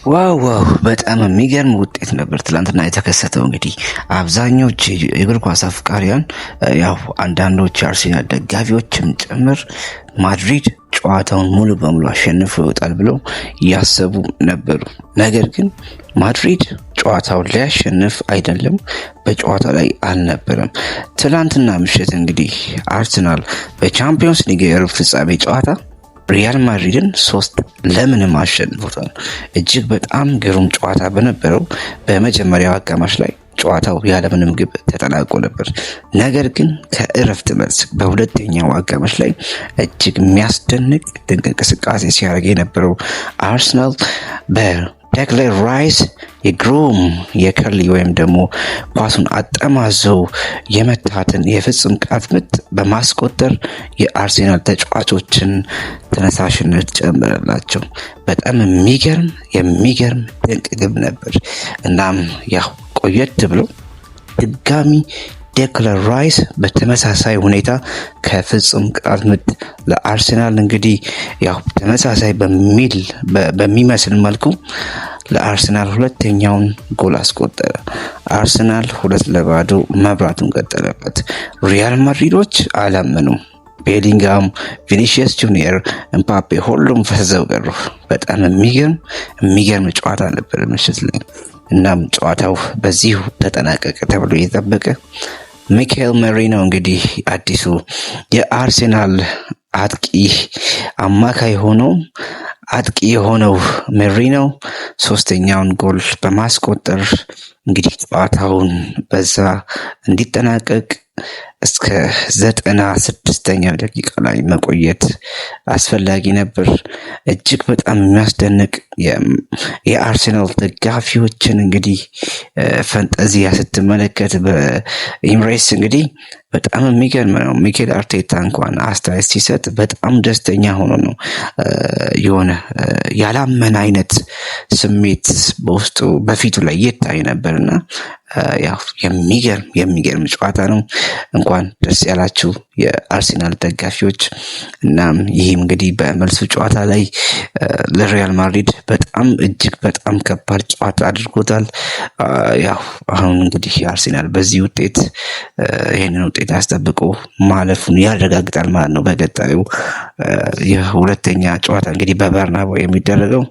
Wow wow! በጣም የሚገርም ውጤት ነበር ትላንትና የተከሰተው። እንግዲህ አብዛኞች የእግር ኳስ አፍቃሪያን፣ ያው አንዳንዶች የአርሴናል ደጋፊዎችም ጭምር ማድሪድ ጨዋታውን ሙሉ በሙሉ አሸንፎ ይወጣል ብለው ያሰቡ ነበሩ። ነገር ግን ማድሪድ ጨዋታውን ሊያሸንፍ አይደለም፣ በጨዋታ ላይ አልነበረም። ትላንትና ምሽት እንግዲህ አርሰናል በቻምፒዮንስ ሊግ የሩብ ፍጻሜ ጨዋታ ሪያል ማድሪድን 3-0 አሸንፎታል። እጅግ በጣም ግሩም ጨዋታ በነበረው በመጀመሪያው አጋማሽ ላይ ጨዋታው ያለምንም ግብ ተጠናቆ ነበር። ነገር ግን ከእረፍት መልስ በሁለተኛው አጋማሽ ላይ እጅግ የሚያስደንቅ ድንቅ እንቅስቃሴ ሲያደርግ የነበረው አርሰናል በዴክላን ራይስ የግሩም የ curly ወይም ደግሞ ኳሱን አጠማዘው የመታትን የፍጹም ቅጣት ምት በማስቆጠር የአርሴናል ተጫዋቾችን ተነሳሽነት ጨምረላቸው። በጣም የሚገርም የሚገርም ድንቅ ግብ ነበር። እናም ያው ቆየት ብሎ ድጋሚ ዴክላን ራይስ በተመሳሳይ ሁኔታ ከፍጹም ቅጣት ምት ለአርሴናል እንግዲህ ያው ተመሳሳይ በሚል በሚመስል መልኩ ለአርሰናል ሁለተኛውን ጎል አስቆጠረ። አርሰናል 2-0 መምራቱን ቀጠለበት። ሪያል ማድሪዶች አላመኑም። ቤሊንጋም፣ ቪኒሺየስ ጁኒየር፣ ኤምባፔ ሁሉም ፈዘው ቀሩ። በጣም የሚገርም የሚገርም ጨዋታ ነበር ምሽት ላይ። እናም ጨዋታው በዚሁ ተጠናቀቀ ተብሎ እየጠበቀ ሚካኤል ሜሪኖ እንግዲህ አዲሱ የአርሴናል አጥቂ አማካይ ሆኖ አጥቂ የሆነው ሜሪኖ ሶስተኛውን ጎል በማስቆጠር እንግዲህ ጨዋታውን በዛ እንዲጠናቀቅ እስከ 96ኛው ደቂቃ ላይ መቆየት አስፈላጊ ነበር። እጅግ በጣም የሚያስደንቅ የአርሴናል ደጋፊዎችን እንግዲህ ፈንጠዚያ ስትመለከት በኢምሬትስ እንግዲህ በጣም የሚገርም ነው። ሚኬል አርቴታ እንኳን አስተያየት ሲሰጥ በጣም ደስተኛ ሆኖ ነው። የሆነ ያላመን አይነት ስሜት በውስጡ በፊቱ ላይ ይታይ ነበር እና ያው የሚገርም የሚገርም ጨዋታ ነው። እንኳን ደስ ያላችሁ የአርሴናል ደጋፊዎች። እናም ይህም እንግዲህ በመልሱ ጨዋታ ላይ ለሪያል ማድሪድ በጣም እጅግ በጣም ከባድ ጨዋታ አድርጎታል። ያው አሁን እንግዲህ አርሴናል በዚህ ውጤት ይህንን ውጤት አስጠብቆ ማለፉን ያረጋግጣል ማለት ነው። በቀጣዩ የሁለተኛ ጨዋታ እንግዲህ በበርናባው የሚደረገው።